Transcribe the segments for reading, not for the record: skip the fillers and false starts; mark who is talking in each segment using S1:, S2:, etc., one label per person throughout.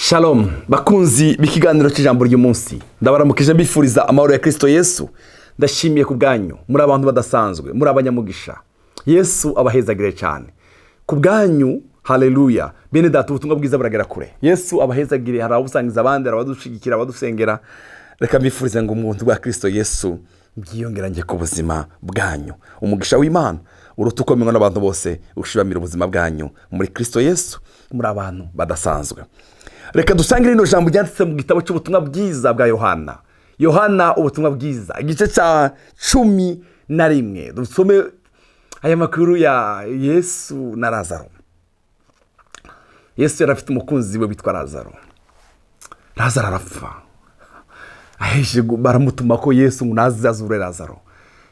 S1: Shalom bakunzi b'ikiganiro cy'ijambo ry'umunsi, ndabaramukije mbifuriza amahoro ya Kirisito Yesu. Ndashimiye ku bwanyu, muri abantu badasanzwe, muri abanyamugisha. Yesu abahezagire cyane ku bwanyu. Haleluya! Bene data, ubutumwa bwiza buragera kure. Yesu abahezagire. Hari ababusangiza abandi, hari abadushyigikira, abadusengera. Reka mbifurize ngo umuntu bwa Kirisito Yesu bwiyongerange ku buzima bwanyu. Umugisha w'Imana uruta ukomewe n'abantu bose ushibamira ubuzima bwanyu muri Kirisito Yesu. Muri abantu badasanzwe. Reka dusange rino jambo ryanditse mu gitabo cy'ubutumwa bwiza bwa Yohana. Yohana ubutumwa bwiza, igice cya 11, dusome aya makuru ya Yesu na Lazaro. Yesu yari afite umukunzi we witwa Lazaro. Lazaro arapfa, aheje baramutuma ko Yesu ngo naze azure Lazaro.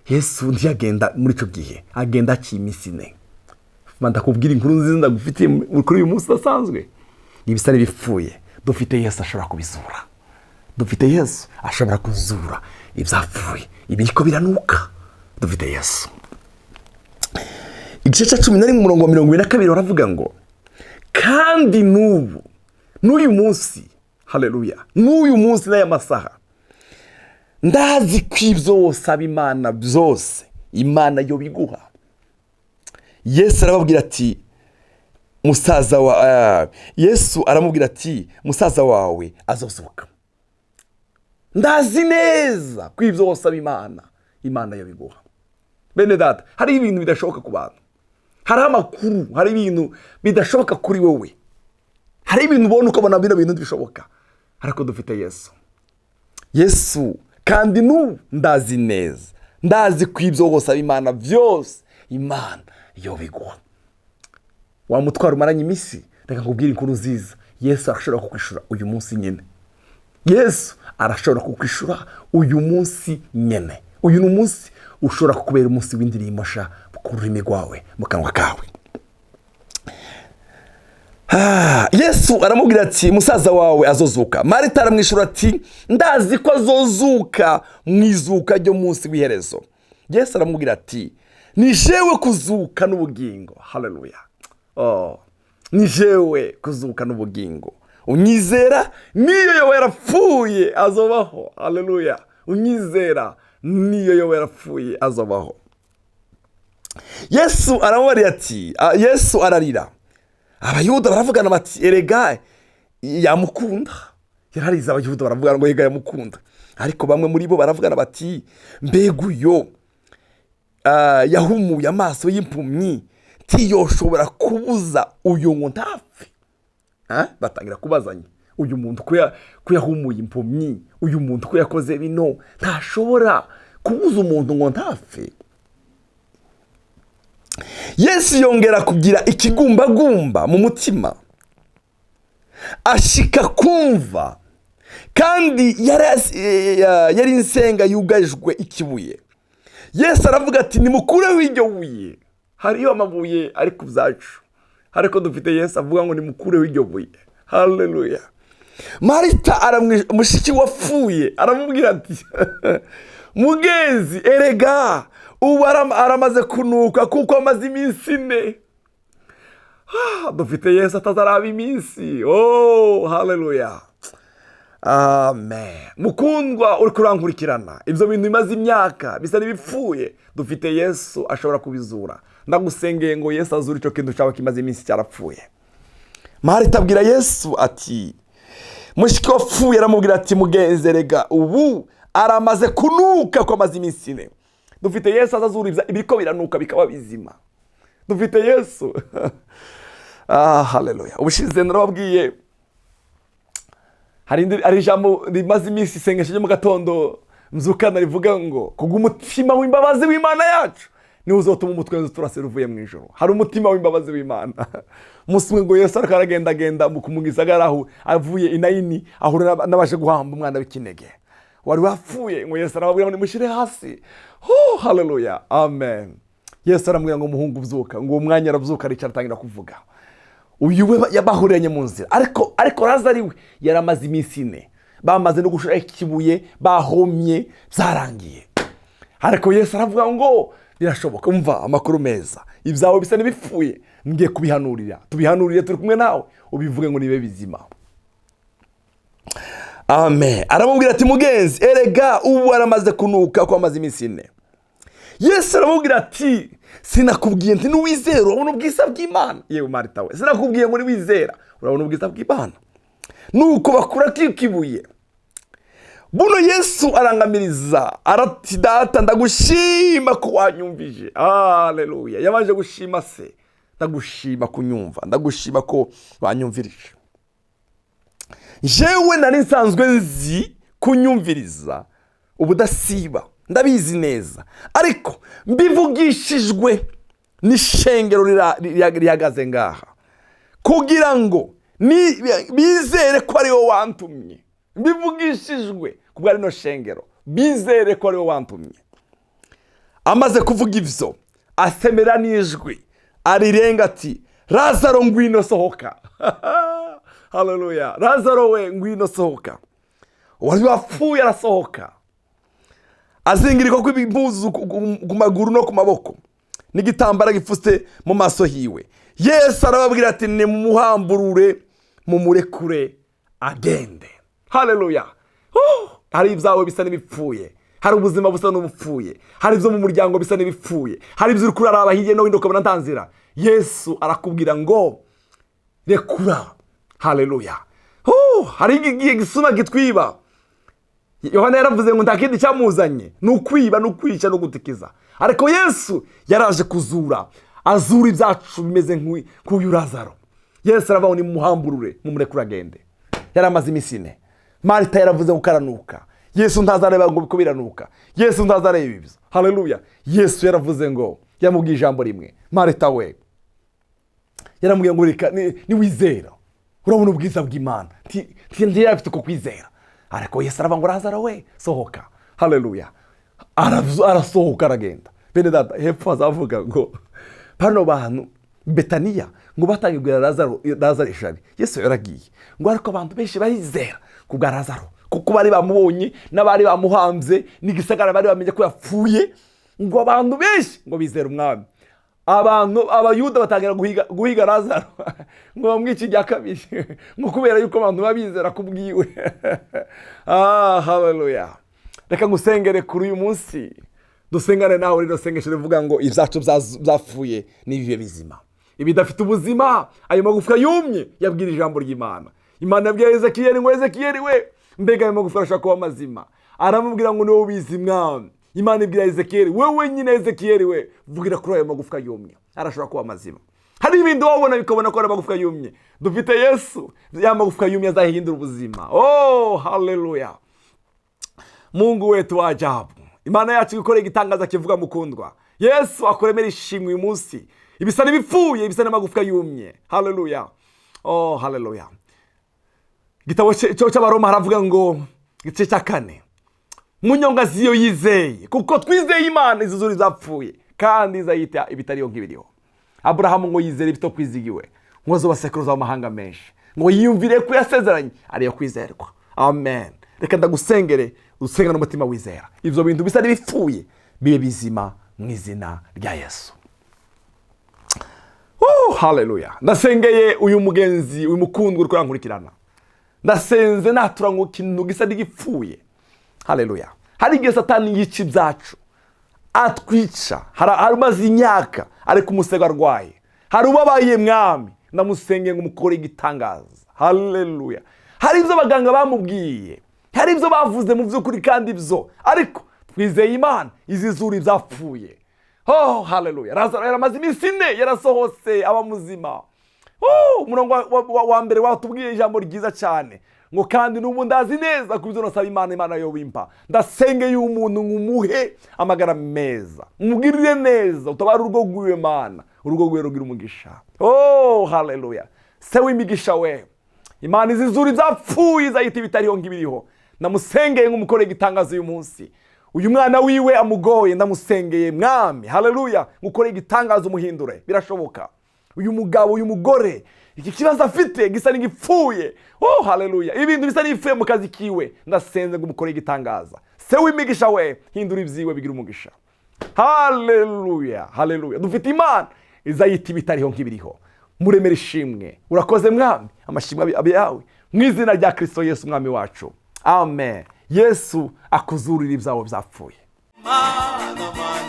S1: Yesu ntiyagenda muri icyo gihe, agenda aciye iminsi 4. Ndakubwira inkuru nziza ndagufitiye kuri uyu munsi udasanzwe. Ibisa n'ibipfuye, dufite Yesu ashobora kubizura. Dufite Yesu ashobora kuzura ibyapfuye, ibiriko biranuka. Dufite Yesu. Igice cya 11, umurongo wa 42, baravuga ngo: "Kandi n'ubu, n'uyu munsi, haleluya, n'uyu munsi n'aya masaha, ndazi ko ibyo wosaba Imana byose, Imana yo biguha." Yesu arababwira ati: "Musaza wa Yesu aramubwira ati: 'Musaza wawe azozuka.' Ndazi neza ko ibyo wosaba Imana, Imana yo biguha." Bene data, hari ibintu bidashoboka ku bantu, hari amakuru, hari ibintu bidashoboka kuri wowe, hari ibintu ubona ukabona bino bintu bishoboka, ariko dufite Yesu. Yesu: "Kandi n'ubu ndazi neza, ndazi ko ibyo wosaba Imana byose, Imana yo biguha." Wa mutwaro umaranye iminsi, reka nkubwire inkuru nziza: Yesu arashobora kukwishura uyu munsi nyine. Yesu arashobora kukwishura uyu munsi nyine. Uyu ni umunsi ushobora kukubera umunsi w'indirimbo sha ku rurimi rwawe, mu kanwa kawe. Yesu aramubwira ati: "Musaza wawe azozuka." Marita aramwishyura ati: "Ndazi ko azozuka mu izuka ryo munsi w'iherezo." Yesu aramubwira ati: "Ni jewe kuzuka n'ubugingo." Haleluya! Oh, "Ni jewe kuzuka n'ubugingo. Unyizera, niyo yoba yarapfuye, azobaho." Haleluya! "Unyizera, niyo yoba yarapfuye, azobaho." Yesu aramubwira ati, Yesu ararira. Abayuda baravugana bati: "Erega yamukunda." Yararize, Abayuda baravuga ngo: "Erega yamukunda." Ariko bamwe muri bo baravugana bati: "Mbega uyo yahumuye amaso y'impumyi, ntiyoshobora kubuza uyu ngo ntapfe?" Batangira kubazanya: "Uyu muntu ko yahumuye impumyi, uyu muntu ko yakoze bino, ntashobora kubuza umuntu ngo ntapfe?" Yesu yongera kugira ikigumbagumba mu mutima, ashika kumva. Kandi yari insenga yugajwe ikibuye. Yesu aravuga ati: "Nimukureho iryo buye." Hariyo amabuye ari ku byacu, ariko dufite Yesu avuga ngo: "Nimukureho iryo buye." Haleluya! Marita, mushiki wapfuye, aramubwira ati: "Mugenzi, erega ubu aramaze kunuka kuko amaze iminsi 4." Dufite Yesu atazaraba iminsi. Oh, haleluya, amen! Mukundwa uri kurankurikirana, ibyo bintu bimaze imyaka bisa n'ibipfuye, dufite Yesu ashobora kubizura. Ndagusengeye ngo Yesu azure icyo kintu cyawe kimaze iminsi cyarapfuye. Marita abwira Yesu ati, mushiki wapfuye aramubwira ati: "Mugenzi, erega ubu aramaze kunuka ko amaze iminsi 4." Dufite Yesu azazura ibiriko biranuka bikaba bizima. Dufite Yesu. Haleluya! Ubushize narababwiye, hari ijambo rimaze iminsi, isengesho ryo mu gatondo mzukana, rivuga ngo: "Kubw'umutima w'imbabazi w'Imana yacu niwe uzotuma umutwe turasira uvuye mu ijoro." Hari umutima w'imbabazi w'Imana. Umunsi umwe ngo Yesu ariko aragendagenda mu gisagara, aho avuye i Nayini, ahura n'abaje guhamba umwana w'ikinege wari wapfuye. Ngo Yesu arababwira ngo: "Nimushyire hasi." Oh, haleluya, amen! Yesu aramubwira ngo: "Umuhungu, ubyuka." Ngo uwo mwanya arabyuka, aricara, atangira kuvuga. Uyu we yabahuriranye mu nzira, ariko Lazaro we yaramaze iminsi 4, bamaze no gushira ikibuye, bahomye, byarangiye. Ariko Yesu aravuga ngo: "Birashoboka." Umva amakuru meza: ibyawe bisa n'ibipfuye, ngiye kubihanurira, tubihanurire turi kumwe nawe, ubivuge ngo nibe bizima. Amen. Aramubwira ati: "Mugenzi, erega ubu aramaze kunuka ko amaze iminsi 4." Yesu aramubwira ati: "Sinakubwiye nti niwizera urabona ubwiza bw'Imana? Yewe Marita we, sinakubwiye ngo niwizera urabona ubwiza bw'Imana?" Nuko bakura kikibuye buno. Yesu arangamiriza, arati: "Data, ndagushima ko wanyumvije." Haleluya! Yabanje gushima se: "Ndagushima kunyumva, ndagushima ko wanyumvirije. Jewe nari nsanzwe nzi kunyumviriza ubudasiba, ndabizi neza, ariko mbivugishijwe n'ishengero rihagaze ngaha kugira ngo bizere ko ari wowe wantumye. Mbivugishijwe kubwa rino shengero, bizere ko ari wowe wantumye." Amaze kuvuga ibyo, asemera n'ijwi arirenga ati: "Lazaro, ngwino sohoka." Haleluya! "Lazaro we, ngwino sohoka." Uwari wapfuye arasohoka, azingirikwa kw'impuzu ku maguru no ku maboko n'igitambara gipfutse mu maso hiwe. Yesu arababwira ati: "Nimumuhamburure, mumurekure agende." Haleluya! Oh, hari ibyawe bisa n'ibipfuye, hari ubuzima busa n'ubupfuye, hari ibyo mu muryango bisa n'ibipfuye, hari ibyo uri kuraraba hirya no hino ukabona nta nzira. Yesu arakubwira ngo: "Rekura." Haleluya! Oh, hari igihe gisuma kitwiba. Yohana yaravuze ngo nta kindi cyamuzanye, ni ukwiba, ni ukwica no gutikiza. Ariko Yesu yaraje kuzura, azura ibyacu bimeze nk'uyu Lazaro. Yesu aravuga ngo: "Nimuhamburure, mumurekure agende." Yari amaze iminsi 4. Marita yaravuze ngo karanuka. Yesu ntazareba ngo ko biranuka, Yesu ntazareba ibyo. Haleluya! Yesu yaravuze ngo, yamubwiye ijambo rimwe: "Marita we," yaramubwiye ngo: "Reka niwizera urabona ubwiza bw'Imana." Ntiyari afite uko kwizera, ariko Yesu aravuga ngo: "Lazaro we, sohoka." Haleluya! Arasohoka, aragenda. Bene data, hepfo hazavuga ngo bano bantu Betaniya ngo batangiye kugura Lazaro, Lazaro ishari. Yesu yaragiye ngo, ariko abantu benshi barizera ku bwa Lazaro, kuko bari bamubonye n'abari bamuhambye n'igisagara bari bamenye ko yapfuye. Ngo abantu benshi ngo bizera Umwami. Abantu Abayuda batangira guhiga Lazaro ngo bamwice irya kabiri, ngo kubera yuko abantu babizera kubwiwe. Ah, haleluya! Reka ngusengere kuri uyu munsi, dusengane nawe rino sengesho rivuga ngo ibyacu byapfuye n'ibibe bizima, ibidafite ubuzima, ayo magufwa yumye. Yabwira ijambo ry'Imana. Imana yabwiye Ezekiyeli ngo: "Ezekiyeli we, mbega ayo magufwa arashobora kuba mazima?" Aramubwira ngo: "Niwowe ubizi, Mwami." Imana ibwira Ezekiyeli: "Wowe nyine Ezekiyeli we, vugira kuri ayo magufwa yumye, arashobora kuba mazima." Hari ibindi wabona bikabona ko ari amagufwa yumye. Dufite Yesu, ya magufwa yumye azahindura ubuzima. Oh, haleluya! Mungu wetu wa ajabu, Imana yacu ikorera igitangaza kivuga. Mukundwa, Yesu akuremera ishimwe uyu munsi. Ibisa n'ibipfuye, ibisa n'amagufwa yumye. Haleluya! Oh, haleluya! Igitabo cy'Abaroma haravuga ngo igice cya 4: "Munyonga ziyo yizeye, kuko twizeye Imana izuzura izapfuye kandi izayita ibitariho nk'ibiriho." Aburahamu ngo yizere ibito kwizigiwe, ngo azuba sekuruza w'amahanga menshi, ngo yiyumvire ko yasezeranye ariyo kwizerwa. Amen. Reka ndagusengere, usenga n'umutima wizera, ibyo bintu bisa n'ibipfuye bibe bizima mu izina rya Yesu. Oh, haleluya! Ndasengeye uyu mugenzi, uyu mukundwa uri kurankurikirana. Ndasenze natura ngo ikintu gisa n'igipfuye. Haleluya! Hari igihe Satani yica ibyacu, atwica. Hari umaze imyaka ari ku musego arwaye, hari ubabaye. Mwami, ndamusengeye ngo umukore igitangaza. Haleluya! Hari ibyo abaganga bamubwiye, hari ibyo bavuze mu by'ukuri kandi ibyo, ariko twizeye Imana izizura ibyapfuye. Oh, haleluya! Lazaro yaramaze iminsi 4, yarasohotse aba muzima. Oh, umurongo wa mbere watubwiye ijambo ryiza cyane ngo: "Kandi n'ubu ndazi neza ku byo nasaba Imana, Imana yo bimpa." Ndasengeye umuntu ngo umuhe amagara meza, umugirire neza, utabare urugo rw'iwe. Mana, urugo rwiwe rugira umugisha. Oh, haleluya! Se w'imigisha we, Imana izizura ibyapfuye, izahita ibitariho nk'ibiriho. Ndamusengeye nk'umukoreye igitangaza uyu munsi. Uyu mwana wiwe amugoye, ndamusengeye, Mwami, haleluya, ngukoreye igitangaza, umuhindure, birashoboka. Uyu mugabo, uyu mugore, iki kibazo afite gisa n'igipfuye. Oh, haleluya! Ibintu bisa n'ibipfuye mu kazi kiwe, ndasenze ngo umukoreye igitangaza. Se w'imigisha we, hindura ibyiwe bigira umugisha. Haleluya, haleluya! Dufite Imana izayita ibitariho nk'ibiriho. Muremere ishimwe. Urakoze, Mwami, amashimwe abe yawe. Mu izina rya Kirisito Yesu Umwami wacu, amen. Yesu akuzurira ibyawe byapfuye.
S2: Mana, Mana.